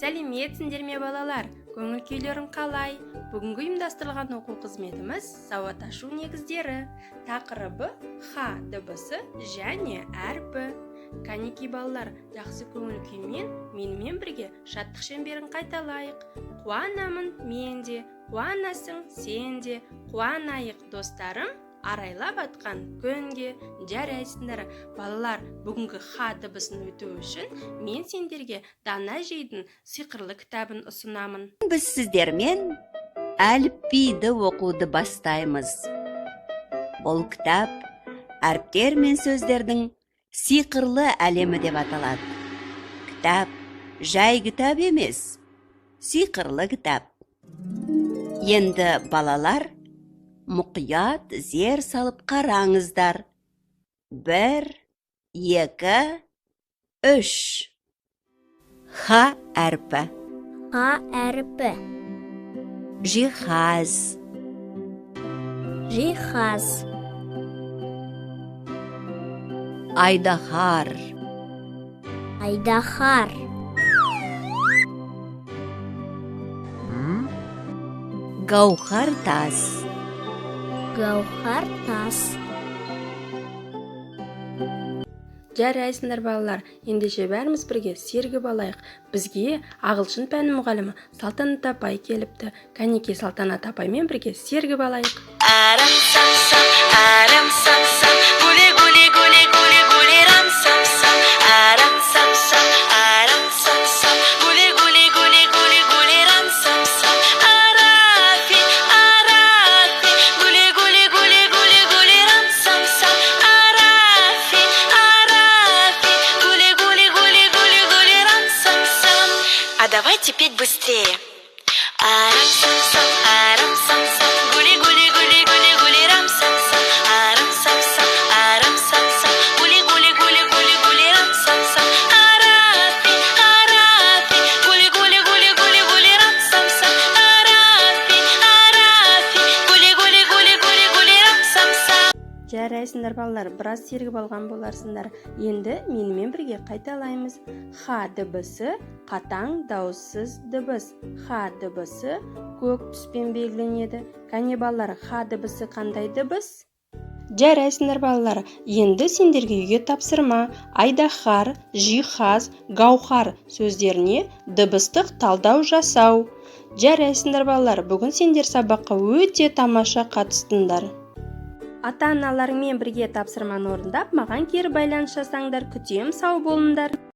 Сәлеметсіңдер ме, балалар? Көңіл күйлерің қалай? Бүгінгі ұйымдастырылған оқу қызметіміз – сауат ашу негіздері. Тақырыбы – х дыбысы және әрпі. Кәнекей, балалар, жақсы көңіл күймен менімен бірге шаттық шеңберін қайталайық. Қуанамын мен де, қуанасың сен де, қуанайық, достарым, арайлап атқан күнге. Жарайсыңдар, балалар! Бүгінгі х дыбысын өту үшін мен сендерге Дана әжейдің сиқырлы кітабын ұсынамын. Біз сіздермен әліпбиді оқуды бастаймыз. Бұл кітап «Әріптер мен сөздердің сиқырлы әлемі» деп аталады. Кітап жай кітап емес, сиқырлы кітап. Енді, балалар, мұқият зер салып қараңыздар. Бір, екі, үш. Х әрпі. Х әрпі. Жиһаз. Жиһаз. Айдаһар. Айдаһар. Гауһар тас. Гауһар тас. Жарайсыңдар, балалар! Ендеше, бәріміз бірге сергіп алайық. Бізге ағылшын пәні мұғалімі Салтанат апай келіпті. Кәнекей, Салтанат апаймен бірге сергіп алайық. Арам сам сам, арам сам сам, гули гули гули гули гули рам сам сам, арам сам сам, арам сам сам, гули гули гули гули гули рам сам сам, арафи, арафи, гули гули гули гули гули рам сам сам, арафи, арафи, гули гули гули гули гули рам сам сам. А давайте петь быстрее. Арам сам сам, арам сам сам, гули гули гули гули гули рам сам сам, арам сам сам, арам сам сам, гули гули гули гули гули рам сам сам, арафи, арафи, гули гули гули гули гули рам сам сам, арафи, арафи, гули гули гули гули гули рам сам сам. Жарайсыңдар, балалар! Біраз сергіп алған боларсыңдар. Енді менімен бірге қайталаймыз. Х дыбысы – қатаң дауыссыз дыбыс. Х дыбысы көк түспен белгіленеді. Кәне, балалар, х дыбысы қандай дыбыс? Жарайсыңдар, балалар! Енді сендерге үйге тапсырма: айдаһар, жиһаз, гауһар сөздеріне дыбыстық талдау жасау. Жарайсыңдар, балалар! Бүгін сендер сабаққа өте тамаша қатыстыңдар. Ата аналарыңмен бірге тапсырманы орындап, маған кері байланыс жасаңдар. Күтем. Сау болыңдар!